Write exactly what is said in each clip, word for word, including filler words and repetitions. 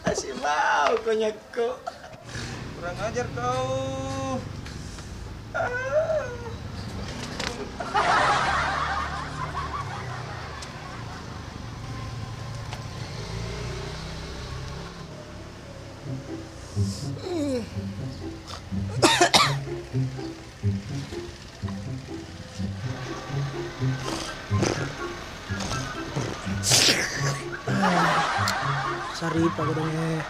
Masih mau kau nyakko. Kurang ajar kau. Sari pa gedong eh.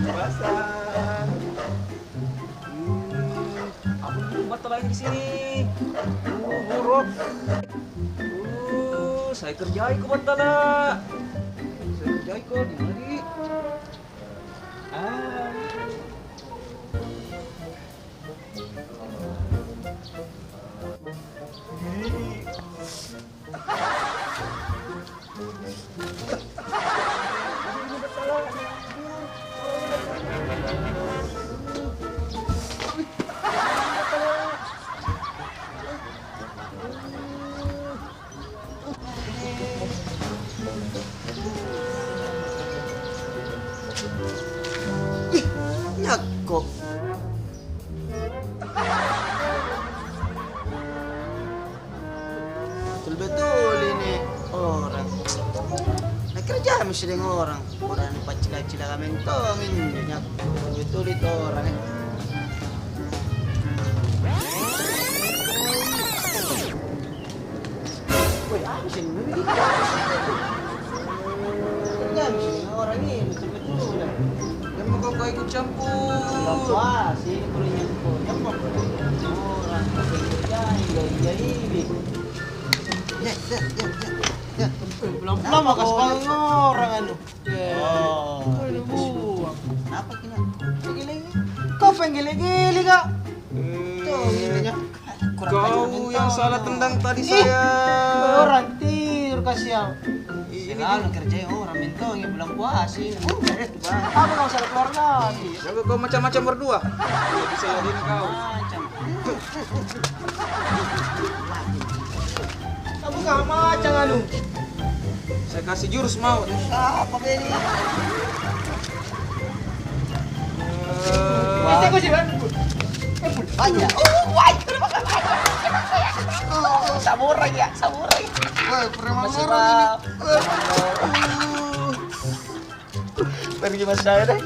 Basah. Hmm, apa dulu batal lagi di sini? Uh, buruk. Uh, saya kerjai ko batal. Saya kerjai ko di mana, di? Ah. Ih, nyakko. Betul-betul ini orang. Nah, kerja mesti dengan orang. Orang ni pacila-cila kamen tong ini. Nyakko. Betul itu orang, eh. Woi, apa sih? Ini dia. Ini orang ni betul-betul dah. Dia mau kau ikut campur. Wah, sini perutnya kau. Dia mau orang kerja ini, dia ini. Ya, ya, ya, ya. Ya. Belum, belum mau kasih tahu orang anu. Oh. Aduh, buang. Kenapa kena? Kau penggele-gele, Kak. Tuh, ininya. Kau yang salah tendang tadi saya. Orang tidur, kasihan. Selalu kerja orang mentong yang bulan puasa ini. Apa kau salah keluarga? Jaga kau macam-macam berdua. Bisa jadi kau. Macam. Kamu kau macam anu. Saya kasih jurus maut. Apa ini? Banyak. Oh, wai. Samurai ya, samurai. Woi, preman orang ini. Pergi mas saya deh.